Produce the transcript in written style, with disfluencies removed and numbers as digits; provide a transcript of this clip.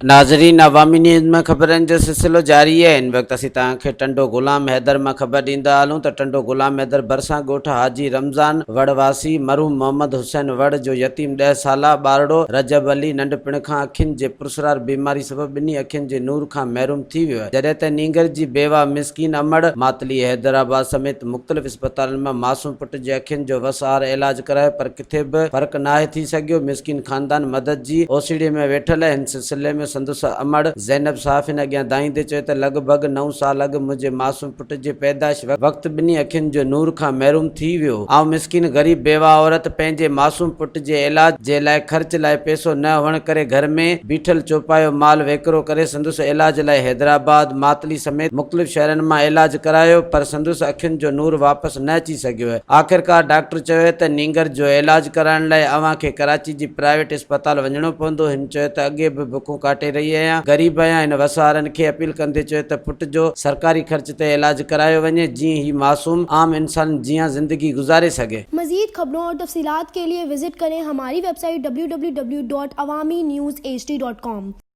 ناظرين عوامي نيوز ۾ خبرن جو سلسلو جاري آهي هن وقت اسين توهان کي ٽنڊو غلام حيدر مان خبر ڏيندا هلون ته ٽنڊو غلام حيدر ڀرسان ڳوٺ حاجي رمضان وڙ واسي مرحوم محمد حسين وڙ جو يتيم ڏهه سالا ٻارڙو رجب علي ننڍپڻ کان اکين جي پراسرار بيماري سبب ٻنهي اکين جي نور کان محروم ٿي ويو آهي جڏهن ته نينگر جي بيواهه مسڪين امڙ ماتلي حيدرآباد سميت مختلف اسپتالن مان معصوم پٽ جي اکين جو وس آهر علاج ڪرايو پر ڪٿي به فرق ناهي ٿي سگهيو، مسڪين خاندان مدد جي اوسيڙي ۾ ويٺل آهي، هن سلسلي ۾ سندس امڙ زينب صحافين اڳيان دانهيندي چيو ته لڳ ڀڳ نو سال اڳ منهنجي معصوم پٽ جي پيدائش وقت ٻنهي اکين جو نور کان محروم ٿي ويو، آئون مسڪين غريب بيواهه عورت پنهنجي معصوم پٽ جي علاج جي لاء خرچ لاء پئسو نه هئڻ ڪري گهر ۾ بيٺل چوپايو مال ويڪرو ڪري سندس علاج لاء حيدرآباد، ماتلي سميت مختلف شهرن مان علاج ڪرايو پر سندس اکين جو نور واپس نه اچي سگهيو. آخرڪار ڊاڪٽر چيو ته نينگر جو علاج ڪرائڻ لاء اوهان کي ڪراچي جي پرائيويٽ اسپتال وڃڻو پوندو. هن چيو ته اڳي به بکون ڪاٽي رهي آهيان، غريب آهيان. هن وسوارن کي اپيل ڪندي چيو ته پٽ جو سرڪاري خرچ تي علاج ڪرايو وڃي جيئن هي معصوم عام انسانن جيان زندگي گذاري سگهي. مزيد خبرون اور تفصيلات کے لئے وزٽ ڪرين ھماري website W W W dot Awami news H D dot com.